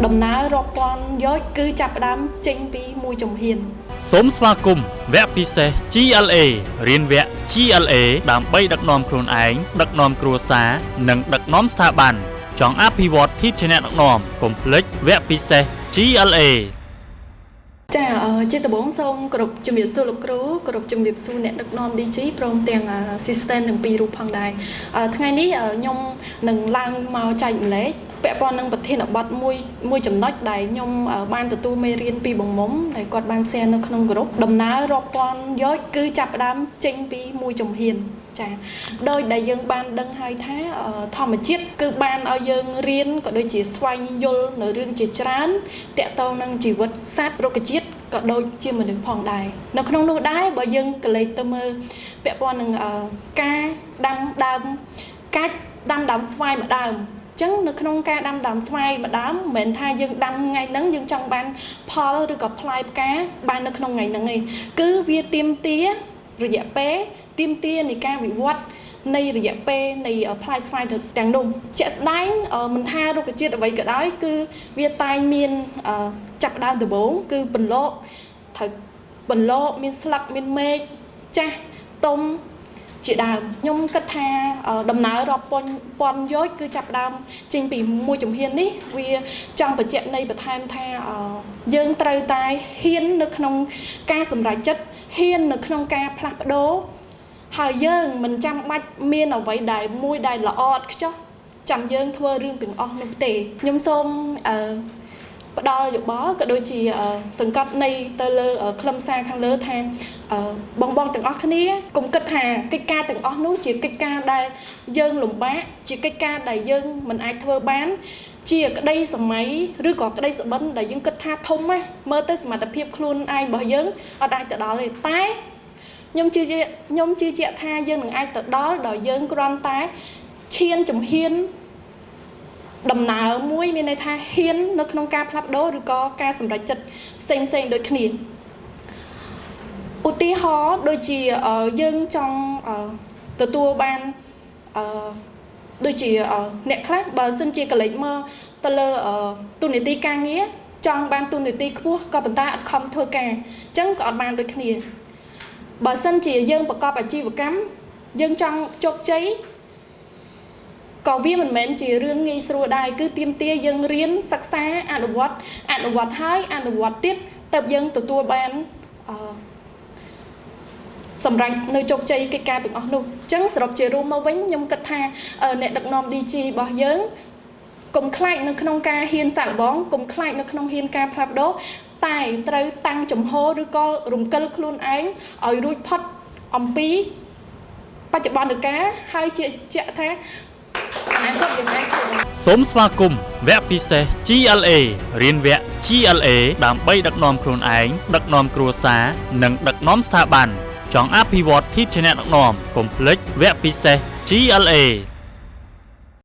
ដំណើររាប់ពាន់យោជន៍គឺចាប់ផ្ដើមចេញពីមួយជំហាន។ សូមស្វាគមន៍វគ្គពិសេស GLA រៀនវគ្គ GLA ដើម្បីដឹកនាំខ្លួនឯងដឹកនាំគ្រួសារនិងដឹកនាំស្ថាប័នចង់អភិវឌ្ឍភាពជាអ្នកដឹកនាំកុំភ្លេចវគ្គពិសេស GLA។ ចាជាដំបូងសូមគោរពជំរាបសួរលោកគ្រូគោរពជំរាបសួរអ្នកដឹកនាំ DG ព្រមទាំង assistant ទាំងពីររូបផងដែរថ្ងៃនេះខ្ញុំនឹងឡើងមកចែករំលែកពាក់ព័ន្ធនឹងប្រធានបទមួយមួយចំណុចដែលខ្ញុំបានទទួលមេរៀនពីបងមុំដែលគាត់បាន share នៅក្នុងក្រុមដំណើររាប់ពាន់យោជន៍គឺចាប់ផ្ដើមចេញពីមួយជំហានចាដោយដែលយើងបានដឹងហើយថាធម្មជាតិគឺបានឲ្យយើងរៀនក៏ដូចជាស្វែងយល់នៅរឿងជាច្រើនតាក់ទងនឹងជីវិតសត្វរុក្ខជាតិក៏ដូចជាមនុស្សផងដែរនៅក្នុងនោះដែរបើយើងក្រឡេកទៅមើលពាក់ព័ន្ធនឹងការដាំដើមកាច់ដាំដើមស្វាយមួយដើមចឹងនៅក្នុងការដាំដើមស្វាយមួយដើមមិនមែនថាយើងដាំថ្ងៃហ្នឹងយើងចង់បានផលឬក៏ផ្លែផ្កាបាននៅក្នុងថ្ងៃហ្នឹងទេគឺវាទាមទាររយៈពេលទាមទារនៃការវិវត្តនៃរយៈពេលនៃផ្លែស្វាយទាំងនោះជាក់ស្ដែងមិនថារុក្ខជាតិអ្វីក៏ដោយគឺវាតែងមានចាប់ដើមដំបូងគឺបន្លកត្រូវបន្លកមានស្លឹកមានមែកចាស់ទុំជាដើមខ្ញុំគិតថាដំណើររាប់ពាន់ពាន់យោជន៍គឺចាប់ដើមចេញពីមួយជំហាននេះវាចង់បញ្ជាក់នៃបន្ថែមថាយើងត្រូវតែហ៊ាននៅក្នុងការសម្រេចចិត្តហ៊ាននៅក្នុងការផ្លាស់ប្ដូរហើយយើងមិនចាំបាច់មានអ្វីដែលមួយដែលល្អឥតខ្ចោះចាំយើងធ្វើរឿងទាំងអស់នោះទេខ្ញុំសូមអឺផ្ដល់យោបល់ក៏ដូចជាសង្កត់នៃទៅលើខ្លឹមសារខាងលើថាបងបងទាំងអស់គ្នាកុំគិតថាកិច្ចការទាំងអស់នោះជាកិច្ចការដែលយើងលំបាកជាកិច្ចការដែលយើងមិនអាចធ្វើបាន ជាក្តីស្រមៃឬក៏ក្តីសុបិនដែលយើងគិតថាធំណាមើលទៅសមត្ថភាពខ្លួនឯងរបស់យើងអត់អាចទៅដល់ទេតែខ្ញុំជឿជាក់ថាយើងនឹងអាចទៅដល់ដោយយើងគ្រាន់តែឈានជំហានដំណើរមួយមានន័យថាហ៊ាននៅក្នុងការផ្លាស់ប្ដូរឬក៏ការសម្រេចចិត្តផ្សេងផ្សេងដូចគ្នាឧទាហរណ៍ដូចជាយើងចង់ទទួលបានអឺដូចជាអ្នកខ្លះបើសិនជាក្រឡេកមកទៅលើតួនាទីការងារចង់បានតួនាទីខ្ពស់ក៏ប៉ុន្តែអត់ខំធ្វើការអញ្ចឹងក៏អត់បានដូចគ្នាបើសិនជាយើងប្រកបអាជីវកម្មយើងចង់ជោគជ័យក៏វាមិនមែនជារឿងងាយស្រួលដែរគឺទាមទារយើងរៀនសិក្សាអនុវត្តអនុវត្តហើយអនុវត្តទៀតទៅយើងទទួលបានអឺសម្រាប់នៅជោគជ័យកិច្ចការទាំងអស់នោះអញ្ចឹងសរុបជារួមមកវិញខ្ញុំគិតថាអ្នកដឹកនាំ DG របស់យើងកុំខ្លាចនៅក្នុងការហ៊ានសាកល្បងកុំខ្លាចនៅក្នុងហ៊ានការផ្លាស់ប្ដូរតែត្រូវតាំងចំហឬក៏រំកិលខ្លួនឯងឲ្យរួចផុតអំពីបច្ចុប្បន្នកាលហើយជាជាក់ថាអនាគតយើងអាចធ្វើបាន។ សូមស្វាគមន៍វគ្គពិសេស GLA រៀនវគ្គ GLA ដើម្បីដឹកនាំខ្លួនឯងដឹកនាំគ្រួសារនិងដឹកនាំស្ថាប័នចង់អភិវឌ្ឍភាពជាអ្នកដឹកនាំកុំភ្លេចវគ្គពិសេស GLA។